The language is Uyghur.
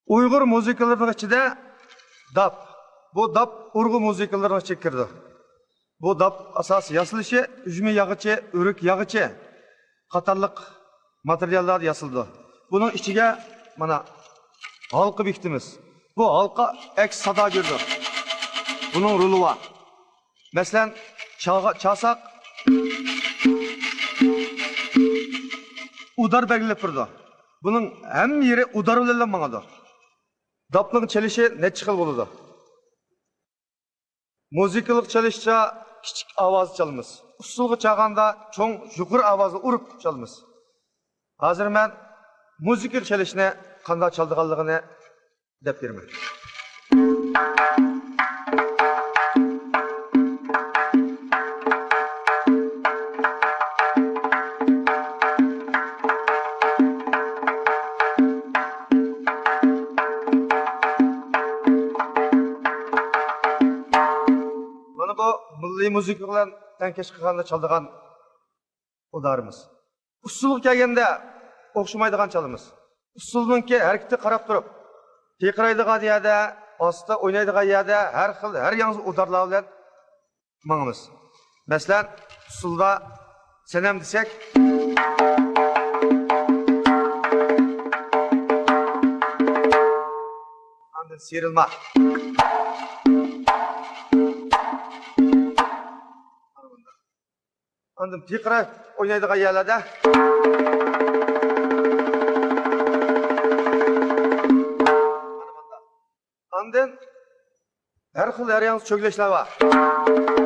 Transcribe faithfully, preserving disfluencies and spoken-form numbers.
ئۇيغۇر مۇزىكىلىرىنىڭ ئىچىدە داپ. بۇ داپ ئۇرغۇ مۇزىكىلىرىنىڭ ئىچىگە كىرىدۇ. بۇ داپ ئاساسىي ياسىلىشى ئۈجمە ياغىچى، ئۆرۈك ياغىچى قاتارلىق ماتېرىياللاردا ياسىلىدۇ. بۇنىڭ ئىچىگە مانا ھالقا بېكىتىمىز. بۇ ھالقا ئەكس سادا بېرىدۇ. بۇنىڭ رولى بار. مەسىلەن، چالغا-، چالساق، ئۇدار بەلگىلەپ بېرىدۇ. بۇنىڭ ھەممە يېرى ئۇدار بىلەنلا ماڭىدۇ. داپنىڭ چېلىشى نەچچە خىل بولىدۇ. مۇزىكىلىق چېلىشچە كىچىك ئاۋازدا چالىمىز. ئۇسسۇلغا چالغاندا چوڭ يۇقىرى ئاۋازدا ئۇرۇپ چالىمىز. ھازىر مەن مۇزىكىلىق چېلىشنى قانداق چالىدىغانلىقىنى دەپ بېرىمەن. مانا بۇ مىللىي مۇزىكا بىلەن تەڭكەش قىلغاندا چالىدىغان ئۇدارىمىز. ئۇسسۇلغا كەلگەندە ئوخشىمايدىغان چالىمىز. ئۇسسۇلنىڭكى ھەرىكىتىگە قاراپ تۇرۇپ، پىرقىرايدىغان يەردە، ئاستا ئوينايدىغان يەردە ھەر خىل، ھەر ياڭزا ئۇدارلار بىلەن ماڭىمىز. مەسىلەن، ئۇسسۇلدا سەنەم دېسەك، ئاندىن سىيرىلما. ئاندىن پىرقىراپ ئوينايدىغان يەرلەردە. ئاندىن ھەر خىل، ھەر ياڭزا چۆگىلەشلەر بار.